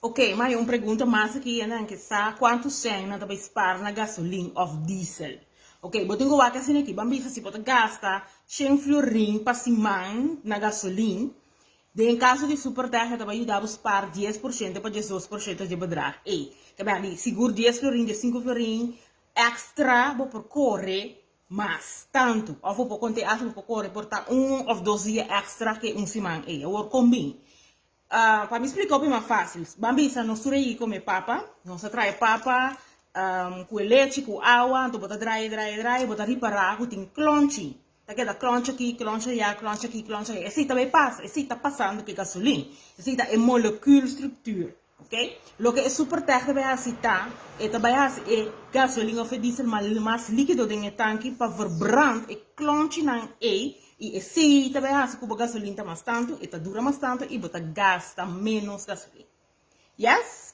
Ok, ma un pregunta mas aki nan ke sa kuantu sèn nan ta bai spar na gasolin òf diesel. Ok, bo tin ku wak asina aki, ban bisa si bo ta gasta shen florin pa siman na gasolin, den kaso di Supertech e ta bai yuda bo spar 10% pa 12% di e bedrag ei. Ta bai di sigur 10 florin, 15 florin èkstra bo por kore mas tantu. Òf bo por konta asta bo por kore por ta 1 òf 2 dia èkstra ke un siman ei. Awor kon bin? Pa mi splika hopi mas fásil. Ban bisa nos tur ei kome papa. Nos a trae papa ku e lechi, ku awa, anto bo ta draai, draai, draai, bo ta ripará ku tin klonchi. Ta keda klonchi aki, klonchi ayá, klonchi aki, klonchi ayá. Esei ta bai pasa, esei ta pasando ku e gasolin. Esei ta e molekuulstructuur. Ok? Loke e Supertech ta bai hasi ta, e ta bai hasi e gasolin òf e diesel mas líkido den e tanki pa verbrand e klonchinan ei i esei ta bai hasi ku bo gasolin ta mas tantu, e ta dura mas tantu i bo ta gasta ménos gasolin. Yes?